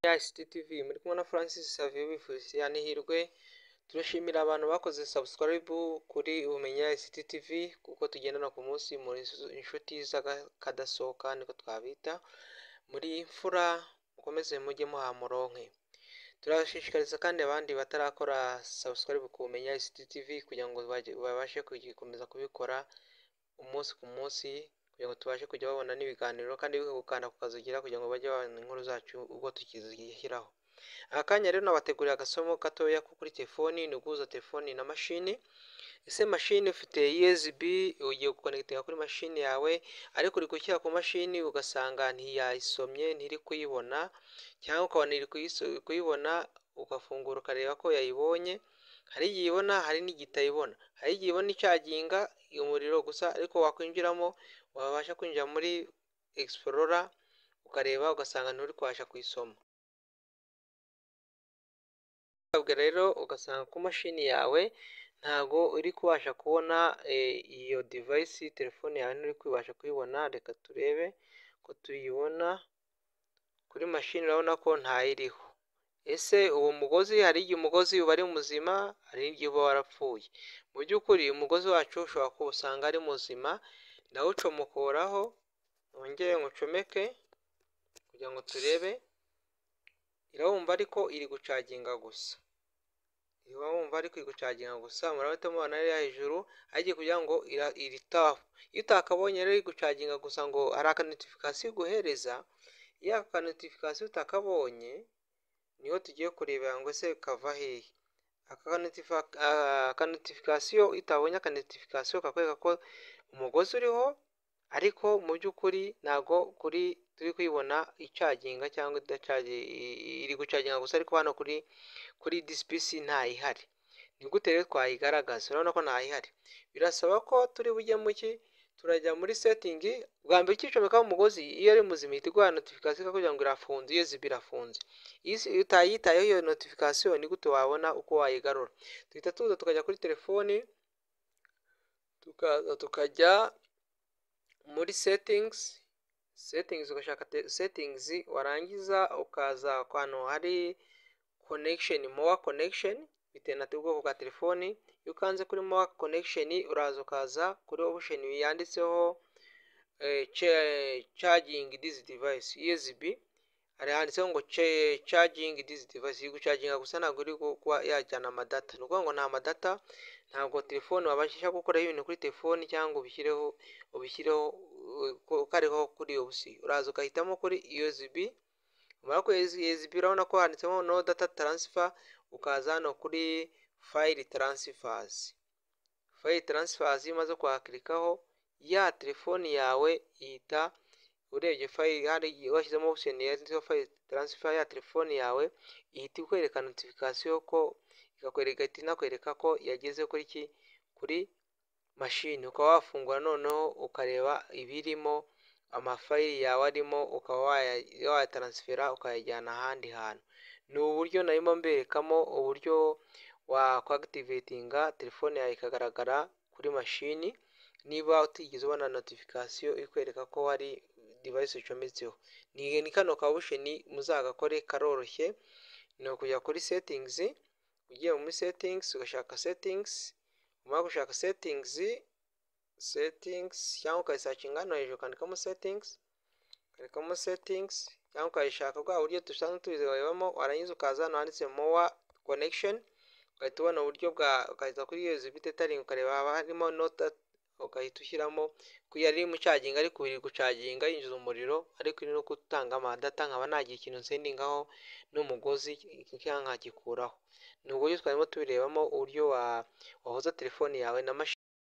ICT TV, muri kumwe na Francis Xavier ubifurije n'ihirwe. Turashimira abantu bakoze subscribe kuri Ubumenyi ICT TV, kuko tugendana ku munsi muri inshuti z'akadasohoka, niko twabita. Muri imfura, mukomeze mujye muha muronke. Turashishikariza kandi abandi batarakora subscribe ku Bumenyi ICT TV kugira ngo babashe gukomeza kubikora umunsi ku munsi, kugira ngo tubashe kujya babona n'ibiganiro, kandi gukanda kukazogera kugira ngo bajye babona inkuru zacu ubwo tukizishyiraho. Aka kanya rero nabateguriye agasomo gatoya ko kuri telefoni, ni uguhuza telefoni na mashini. Ese mashini ufite USB, ugiye guconnectinga kuri mashini yawe, ariko uri gushyira ku mashini ugasanga ntiyayisomye, ntiri kuyibona, cyangwa ukabona iri kuyibona, ugafungura ukareba ko yayibonye. Hari igihe ibona, hari n'igihe itayibona. Hari igihe ibona icharginga umuriro gusa, ariko wakwinjiramo, wabasha kwinjira muri Explorer ukareba, ugasanga nturi kubasha kuyisoma. Rero ugasanga ku mashini yawe ntago uri kubasha kubona iyo device, telefone yawe nturi kubasha kuyibona. Reka turebe ko tuyibona kuri mashini. Urabona ko ntayiriho. Ese uwo mugozi, hari igihe umugozi uba ari muzima, hari n'igihe uba warapfuye. Mu by'ukuri umugozi wacu ushobora kuwusanga ari muzima. Ndawucomokoraho, nongere nywucomeke kugira ngo turebe. Irawumva, ariko iri gucharginga gusa. Irawumva ariko iri gucharginga gusa. Murahita mubona hariya hejuru hagiye kugira ngo iri tapu. Iyo utakabonye rero iri gucharginga gusa, ngo hari aka notification iguhereza. Iyo aka notification utakabonye, niho tugiye kurebera ngo ese kava hehe aka notification. Iyo utabonye aka notification kakwereka ko umugozi uriho, ariko mu by'ukuri ntabwo kuri turi kuyibona icharginga cyangwa iri gucharginga gusa, ariko hano kuri this PC ntayihari. Ni gute rero twayigaragaza? Urabona ko ntayihari. Birasaba ko turi bujye mu ki? Turajya muri setting. Bwa mbere ukicomekaho umugozi, iyo ari muzima ihita iguha notification kugira ngo irafunze, USB irafunze. Iyo utayitayeho iyo notification, ni gute wabona uko wayigarura? Duhita tuza tukajya kuri telefoni, tukaza tukajya muri settings. Settings, ugashaka settings, warangiza ukaza ahantu hari connection, more connection, bitewe na ubwoko bwa telefoni. Iyo ukanze kuri more connection, uraza ukaza kuri option yanditseho charging this device, USB. Hari handitseho ngo charging this device. Iri gucharginga gusa, ntabwo iri kuba yajyana amadata. Ni ukuvuga ngo nta madata, ntabwo telefone wabasha gukoraho ibintu kuri telefoni cyangwa ubishyireho kariho kuri iyo. Uraza ugahitamo kuri USB. Umara kuri USB, urabona ko handitsemo no data transfer. Ukaza hano kuri file transfers. File transfers, iyo umaze kuhaclickaho, ya telefoni yawe ihita, urebye file hari washyizemo option yanditseho file transfer, ya telefoni yawe ihita ikwereka notification ko ikakwereka, ihita inakwereka ko yageze kuri ki? Kuri mashini. Ukaba wafungura noneho ukareba ibirimo, amafayili yawe arimo, ukaba wayatransfera ukayajyana ahandi hantu. Ni uburyo narimo mberekamo uburyo wakwactivatinga telefone yawe ikagaragara kuri mashini, niba utigeze ubona notification ikwereka ko hari device ucometseho. Ni kano ka option, muzagakore, karoroshye. Ni ukujya kuri settings, ugiye muri settings ugashaka settings, umara gushaka settings, cyangwa ukayisearchinga hano hejuru ukandikamo settings, ukandikamo settings, cyangwa ukayishaka bwa buryo dusanzwe tubirebamo. Warangiza ukaza hano handitse more connection, ugahita ubona uburyo bwa, ukahita kuri USB tethering, ukareba haba harimo no data, ugahita ushyiramo ko yari mu charginga, ariko iri gucharginga yinjiza umuriro, ariko iri no gutanga amadata, nkaba nagira ikintu nsendingaho n'umugozi cyangwa nkagikuraho. Ni uburyo twarimo tubirebamo, uburyo wahuza telefoni yawe na mashini.